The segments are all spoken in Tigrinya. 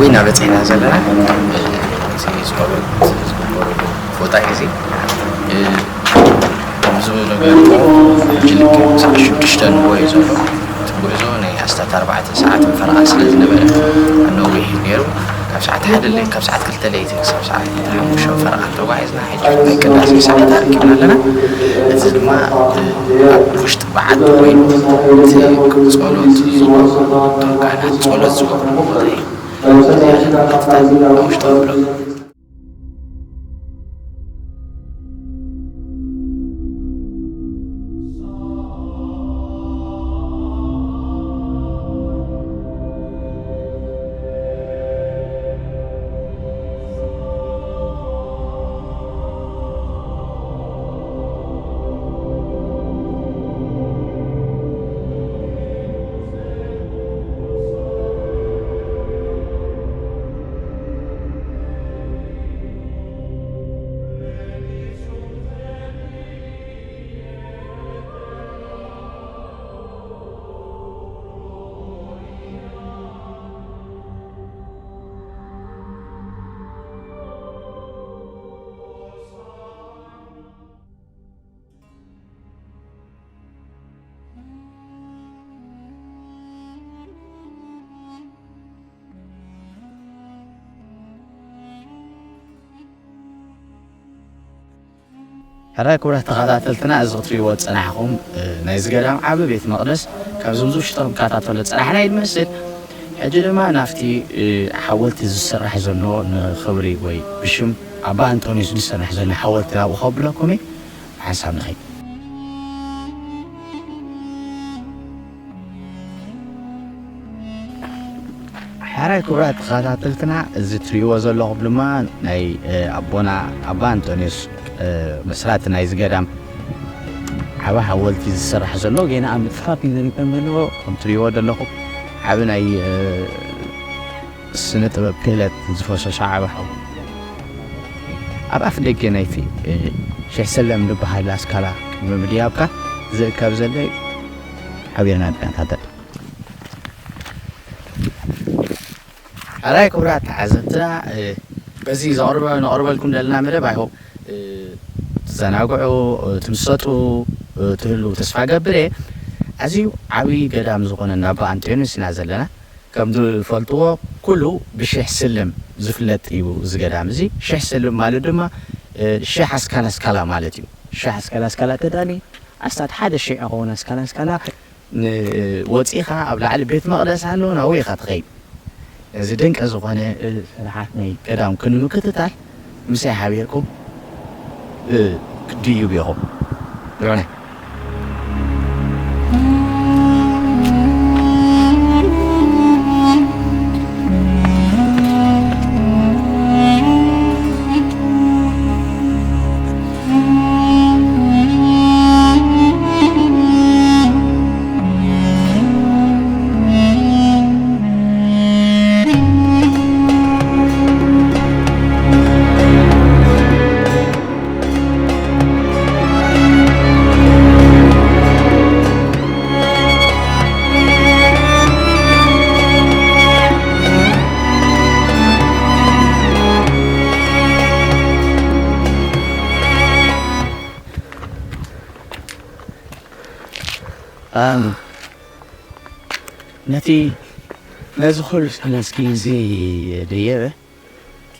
ወይና በፂሕና ዘለና። እዚ ጸሎት ዝግበረሉ ቦታ እዩ እዚ። እ፣ ከምዚ ነገር ሕጂ ልክዕ ክሳዕ ሽዱሽተ ንግሆ እዩ ዘሎ። እቲ ጉዕዞ ናይ ኣስታት ኣርባዕተ ሰዓት ፈረቓ ስለ ዝነበረ ነዊሕ እዩ ነይሩ። ካብ ሰዓት ሓደ ለይቲ፣ ካብ ሰዓት ክልተ ለይቲ ክሳብ ሰዓት ሓሙሽተ ፈረቓ ተጓዒዝና። ሕጂ ናይ ቅዳሴ ሰዓት ኣርኪብና ኣለና። እዚ ድማ፣ እ፣ ኣብ ውሽጢ በዓቲ ኮይኑ እቲ ጸሎት ዝገብሩ፣ እቶም ካህናት ጸሎት ዝገብሩ ቦታ እዩ። ሕራይ ክቡራት ተኸታተልትና፣ እዚ ክትሪእዎ ዝጸናሕኹም፣ እ፣ ናይዚ ገዳም ዓቢ ቤት መቕደስ ካብዞም ዝውሽጦም ክከታተሎ ዝጸናሕና እዩ ዝመስል። ሕጂ ድማ ናብቲ፣ እ፣ ሓወልቲ ዝስራሕ ዘሎ ንኽብሪ ወይ ብሽም ኣባ ኣንጦንዮስ ዝስራሕ ዘሎ ሓወልቲ ናብኡ ከብለኩም እየ። ብሓንሳብ ንኸይድ። ሕራይ ክቡራት ተኸታተልትና፣ እዚ ትሪእዎ ዘለኹም ድማ ናይ፣ እ፣ ኣቦና ኣባ ኣንጦንዮስ፣ እ፣ መስራቲ ናይዚ ገዳም ዓቢ ሓወልቲ ዝስራሕ ዘሎ፣ ጌና ኣብ ምጽፋፍ እዩ ዝርከብ ዘሎ። ከም ትሪእዎ ዘለኹም ዓቢ ናይ፣ እ፣ ስነ ጥበብ ክእለት ዝፈሰሶ ዓቢ ሓወልቲ። ኣብ ኣፍ ደገ ናይቲ፣ እ፣ ሽሕ ሰለም ዝበሃል ኣስካላ ቅድሚ ምድያብካ ዝእከብ ዘሎ እዩ። ሓቢርና ንከታተል። ሕራይ ክቡራት ተዓዘብትና፣ እ፣ በዚ ዘቕርበ-፣ ነቕርበልኩም ዘለና መደብ፣ I hope፣ እ፣ ትዘናግዑ፣ እ፣ ትምሰጡ፣ እ፣ ትህልዉ ተስፋ ገብር እየ። ኣዝዩ ዓብዪ ገዳም ዝኾነ እንዳ ኣባ ኣንጦንዮስ ኢና ዘለና። ከም ዝፈልጥዎ፣ ኩሉ ብሽሕ ስልም ዝፍለጥ እዩ እዚ ገዳም እዚ። ሽሕ ስልም ማለት ድማ፣ እ፣ ሽሕ ኣስካላ ኣስካላ ማለት እዩ። ሽሕ ኣስካላ ኣስካላ ተዳሊ ኣስታት ሓደ ሽሕ ይኸውን ኣስካላ ኣስካላ። ን-፣ ወፂኻ ኣብ ላዕሊ ቤት መቕደስ ኣሎ፣ ናብኡ ኢኻ ትኸይድ። ነዚ ድንቂ ዝኾነ፣ እ፣ ስራሓት ናይ ገዳም ክንምክትታል ምሳይ ሓቢርኩም፣ እ፣ ክትድይቡ ኢኹም። ሎነ። ኣም፣ ነቲ፣ ነዚ ኩሉ ሰለስኪ እዚ ደየበ፣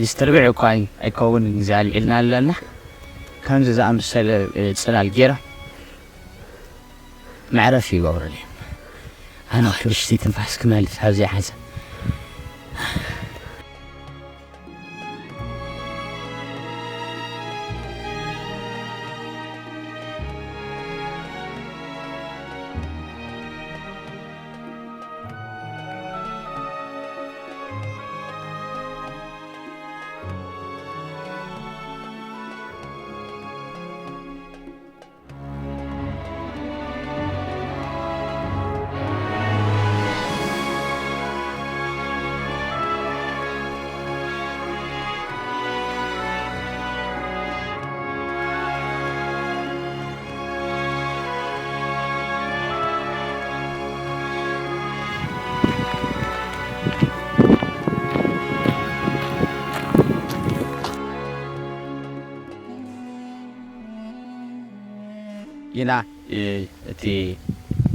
ሊስትርብዕ እኳ ኣይ-፣ ኣይከውንን፣ እዚ ኣልዒልና ኣለና። ከምዚ ዝኣመሰለ፣ እ፣ ጽላል ገይራ መዕረፊ ይገብሩለይ። ኣነ ሕድሽቲ ትንፋስ ክመልስ ኣብዚኣ ሓንሳብ። ኢና፣ እ፣ እቲ፣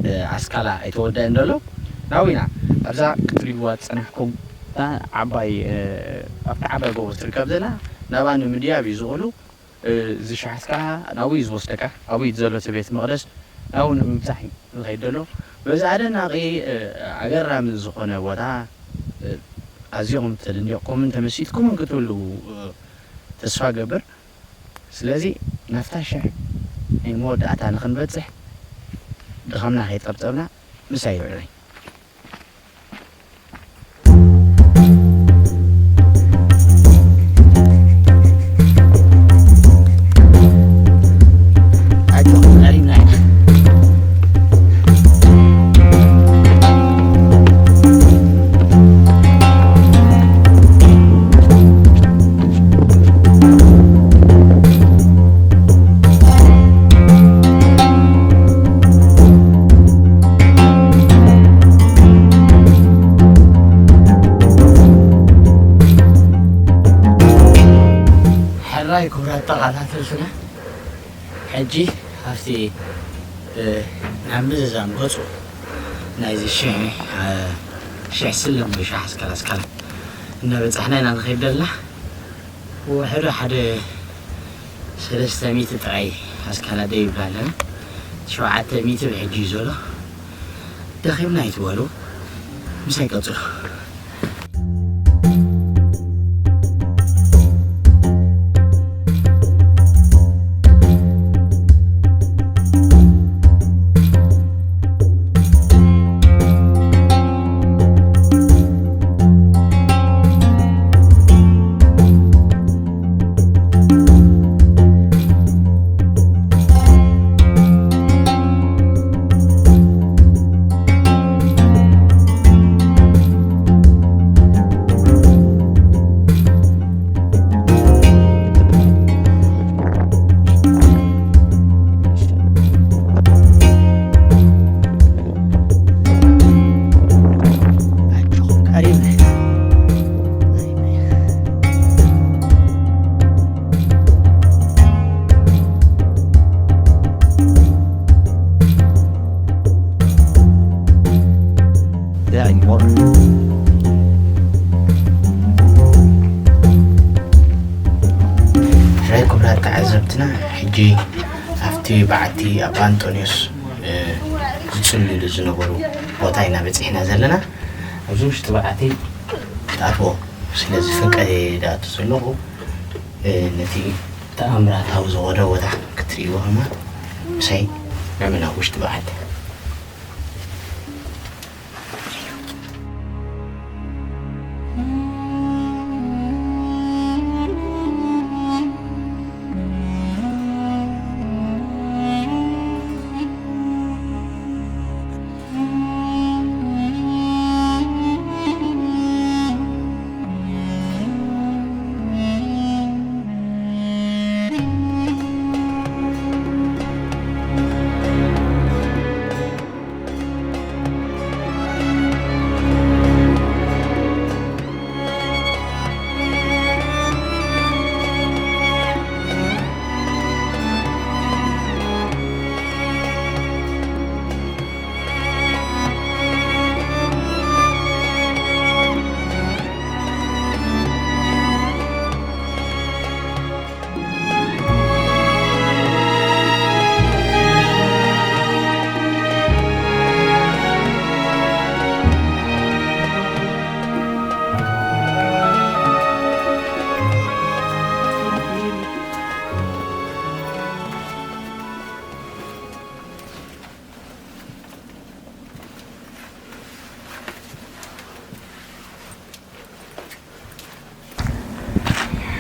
እ፣ ኣስካላ ኣይተወደአን ዘሎ። ናብኡ ኢና። ኣብዛ ክትሪእዋ ዝጸናሕኩም እታ ዓባይ፣ እ፣ ኣብታ ዓባይ ጎቦ ትርከብ ዘላ፣ ናብኣ ንምድያብ እዩ ዝኽእሉ። እ፣ እዚ ሽሕ ኣስካላ ናብኡ እዩ ዝወስደካ። ኣብኡ እዩ ዘሎ እቲ ቤት መቕደስ። ናብኡ ንምብጻሕ እዩ ዝኸይድ ዘሎ። በዚ ኣደናቒ፣ እ፣ ኣገራሚ ዝኾነ ቦታ፣ እ፣ ኣዚኹም ተደኒቕኩምን ተመሲጥኩምን ክትህልዉ፣ እ፣ ተስፋ እገብር። ስለዚ ናብታ ሽሕ ናይ መወዳእታ ንኽንበጽሕ ድኻምና ከይጸብጸብና ምሳይ ውዕሉይ። ሕራይ ክቡራት ተኸታተልትና፣ ሕጂ ኣብቲ፣ እ፣ ናብ ምዝዛም ገጹ ናይዚ ሽሕ፣ እ፣ ሽሕ ስለም ወይ ሽሕ ኣስካላ ኣስካላ እናበጻሕና ኢና ንኸይድ ዘለና። ውሕዱ ሓደ ሰለስተ ሚእቲ ጥራይ ኣስካላ ደይብላ ኣለና። ሸውዓተ ሚእቲ ብሕጂ እዩ ዘሎ። ደኺምና ኣይትበሉ። ምሳይ ቀጽሉ። ሕራይ ክቡራት ተዓዘብትና፣ ሕጂ ኣብቲ በዓቲ ኣባ ኣንጦንዮስ፣ እ፣ ዝጽልዩሉ ዝነበሩ ቦታ ኢና በጺሕና ዘለና። ኣብዚ ውሽጢ በዓቲ ክትኣትዎ ስለ ዝፍቀድ እየ ዝኣቱ ዘለኹ። እ፣ ነቲ ተኣምራታዊ ዝኾነ ቦታ ክትርእይዎ ከማ ምሳይ ንዕመ ናብ ውሽጢ በዓቲ።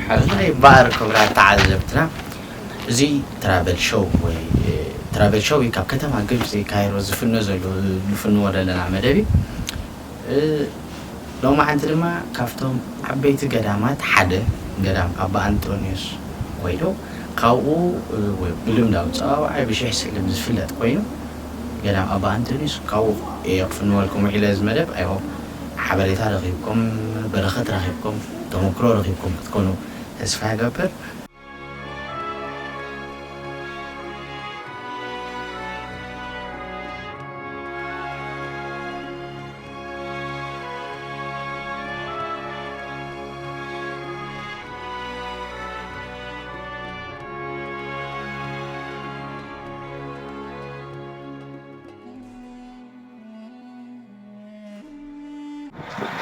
ሕራይ እምበኣር ክቡራት ተዓዘብትና፣ እዚ ትራቨል ሾው ወይ፣ እ፣ ትራቨል ሾው እዩ፣ ካብ ከተማ ግብጺ ካይሮ ዝፍኖ ዘሎ፣ ንፍንዎ ዘለና መደብ እዩ። እ፣ ሎማዓንቲ ድማ ካብቶም ዓበይቲ ገዳማት ሓደ ገዳም ኣባ ኣንጦንዮስ ኮይኑ፣ ካብኡ፣ እ፣ ወይ ብልምዳዊ ጸዋውዓይ ብሽሕ ስልም ዝፍለጥ ኮይኑ፣ ገዳም ኣባ ኣንጦንዮስ ካብኡ እየ ክፍንወልኩም ውዒለ። እዚ መደብ ኣይሆፕ ሓበሬታ ረኺብኩም፣ በረኸት ረኺብኩም፣ ተመክሮ ረኺብኩም ክትኮኑ ተስፋ ይገብር።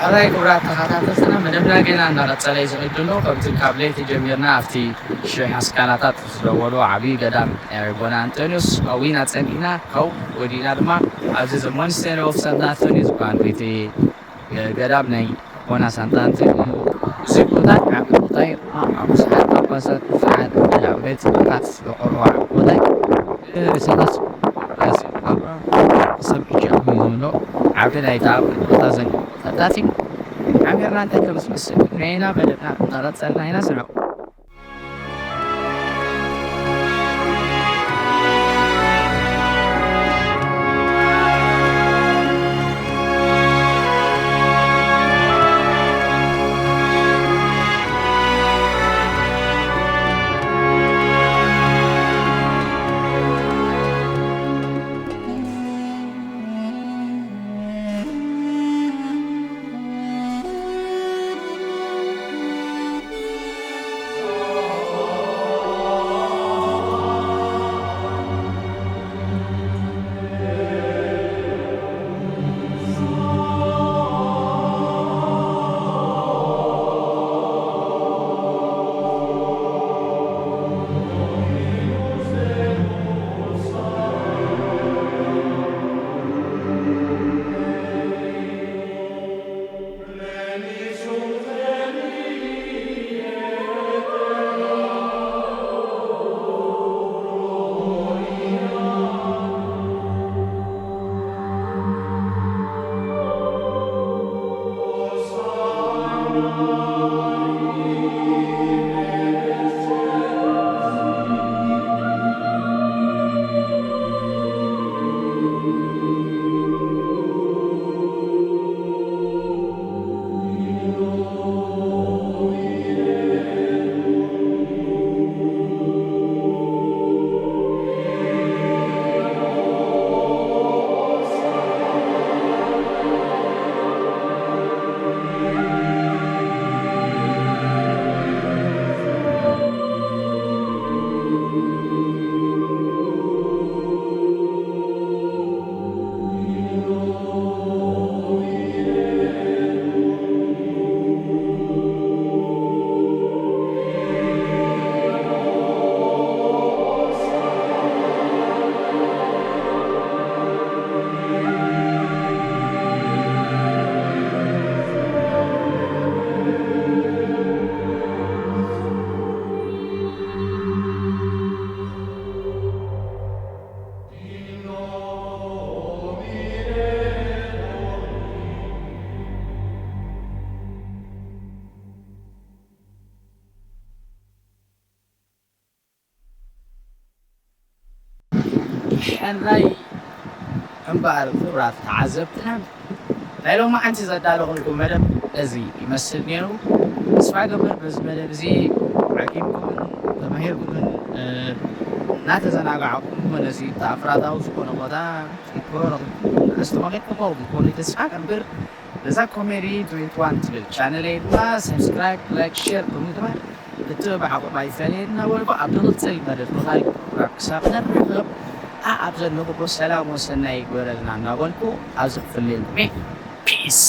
ሕራይ ክቡራት ተኸታተልትና፣ መደብና ገና እናቐጸለ እዩ ዝቕጽል ኣሎ። ከምቲ ካብ ለይቲ ጀሚርና ኣብቲ ሽሕ ኣስካላታት ዝደወሎ ዓብዪ ገዳም ኣቦና ኣንጠንዮስ ኣዊና ጸኒሕና፣ ካብኡ ወዲእና ድማ ኣብዚ ዘ ሞኒስተሪ ኦፍ ሳንት ኣንቶኒ ዝበሃል ቤተ ገዳም ናይ ኣቦና ሳንት ኣንቶኒ እዩ። እዚ ቦታ ዓቢ ቦታ እዩ። ኣብ ብዙሓት ጳጳሳት፣ ብዙሓት ዓበይቲ ሰባት ዝቐርቡ ዓቢ ቦታ እዩ። ሰባት ሰብ ሕጂ ኣብ ዘሎ ዓቢ ናይ ተኣምር ቦታ ዘሎ ቦታታት እዩ። ዓሚርና እንታይ ከም ዝመስል ንሕና መደብና እናቐጸልና ኢና። ስምዑ። ሕራይ እምበኣር ክቡራት ተዓዘብትና፣ ናይ ሎማዓንቲ ዘዳለኹልኩም መደብ እዚ ይመስል ነይሩ። ተስፋ እገብር በዚ መደብ እዚ ዓቂብኩምን ተማሂርኩምን፣ እ፣ እናተዘናጋዕኩም ነዚ ተኣምራታዊ ዝኾነ ቦታ ክትከሩ ኣስተማቒርኩም ክኾኑ ተስፋ እገብር። ነዛ ኮሜዲ ትዌንቲ ዋን ትብል ቻነለይ ድማ ሰብስክራይብ፣ ላይክ፣ ሼር ብምግባር ክትብዓቑም ኣይፈለየን እናበልኩ ኣብ ዝቕጽል መደብ ብኻልእ ፕሮግራም ክሳብ ንራኸብ ኣኣብ ዘለኹሞ ሰላም ወሰናይ ይግበረልና እናበልኩ ኣብዚ ክፍለየልኩም እየ። ፒስ።